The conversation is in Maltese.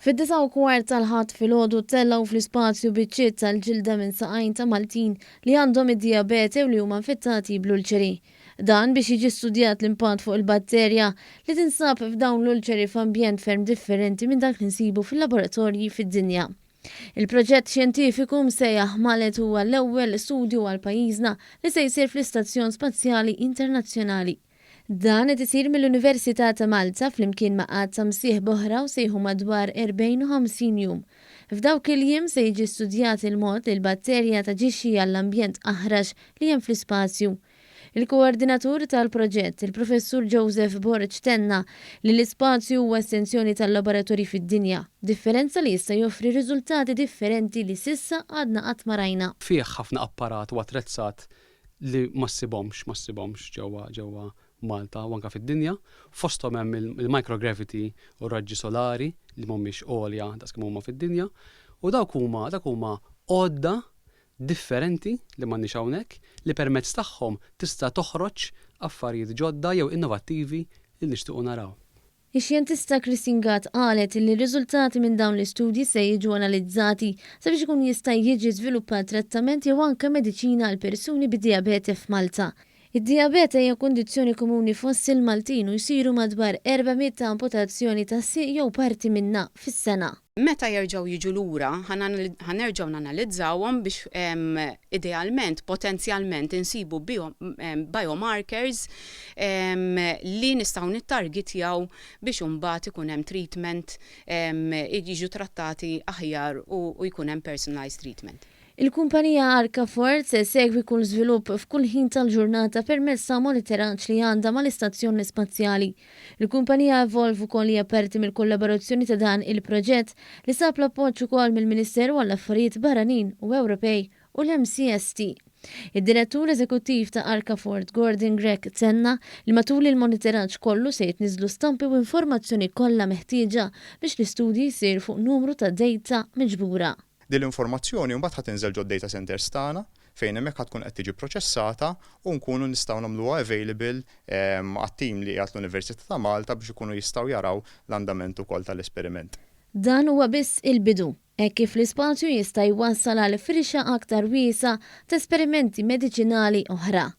Fid-9:15 tal-Ħadd filgħodu ttellgħu fl-ispazju biċċiet tal-ġilda minn saqajn ta' Maltin li għandhom id-dijabete u li huma infettati bl-ulċeri. Dan biex jiġi studjat l-impatt fuq il-batterja li tinsab f'dawn l-ulċeri f'ambjent ferm differenti minn dak li nsibu fil-laboratorji fid-dinja. Il-proġett xjentifiku msejjaħ Mallet huwa l-ewwel studju għal pajjiżna li se jsir fl-Istazzjon Spazjali Internazzjonali. Dan qed isir mill-Università ta' Malta flimkien ma' għadd ta' msieħba oħra u se jieħu madwar 40 u 50 jum. F'dawk il-jiem se jiġi studjat il-mod li l-batterja taġixxi għall-ambjent aħrax li hemm fl-ispazju. Il-koordinatur tal-proġett, il-Professur Joseph Borg tenna li l-ispazju huwa estensjoni tal-laboratorji fid-dinja, differenza li jista' joffri riżultati differenti li s'issa għadna qatt ma rajna. Fih ħafna apparat u attrezzat li ma ssibhomx, ma ssibhomx ġewwa ġewwa Malta u anke fid-dinja. Fosthom hemm il-microgravity u r-raġġi solari li mhumiex għolja daqs kemm huma fid-dinja. U dawk huma dak huma għodda differenti li m'għandniex hawnhekk li permezz tagħhom tista' toħroġ affarijiet ġodda jew innovattivi li nixtiequ naraw. Ix-xjentista Christine Gatt qalet li r-riżultati minn dawn l-istudji se jiġu analizzati sabiex ikun jista' jiġi żviluppat trattament jew anke mediċina għal persuni bid-dijabete f'Malta. Id-dijabete hija kundizzjoni komuni fost il-Maltin u jsiru madwar 400 amputazzjoni ta' sieq jew parti minnha fis-sena. Meta jerġgħu jiġu lura, ħa nerġgħu nanalizzawhom biex idealment, potenzjalment insibu biomarkers li nistgħu nittargitjaw biex imbagħad ikun hemm treatment, jiġu trattati aħjar u jkun hemm personalised treatment. Il-kumpanija Arkafort se ssegwi kull żvilupp f'kull ħin tal-ġurnata permezz ta' monitoraġġ li għandha mal-istazzjon spazjali. Il-kumpanija Evolve ukoll hija parti mill-kollaborazzjoni ta' dan il-proġett li sab l-appoġġ ukoll mill-Ministeru għall-Affarijiet Barranin u Ewropej u l-MCST. Id-Direttur Eżekuttiv ta' Arkafort, Gordon Grech tenna li matul il-monitoraġġ kollu se jitniżżlu stampi u informazzjoni kollha meħtieġa biex l-istudji jsir fuq numru ta' data miġbura. Din l-informazzjoni mbagħad ħa tinżel ġod-data centers tagħna fejn hemmhekk ħa tkun qed tiġi pproċessata u nkunu nistgħu nagħmluha available għat-tim li qiegħed l-Università ta' Malta biex ikunu jistgħu jaraw l-andament ukoll tal-esperiment. Dan huwa biss il-bidu, hekk kif l-ispazju jista' jwassal għal firxa aktar wiesgħa ta' esperimenti mediċinali oħra.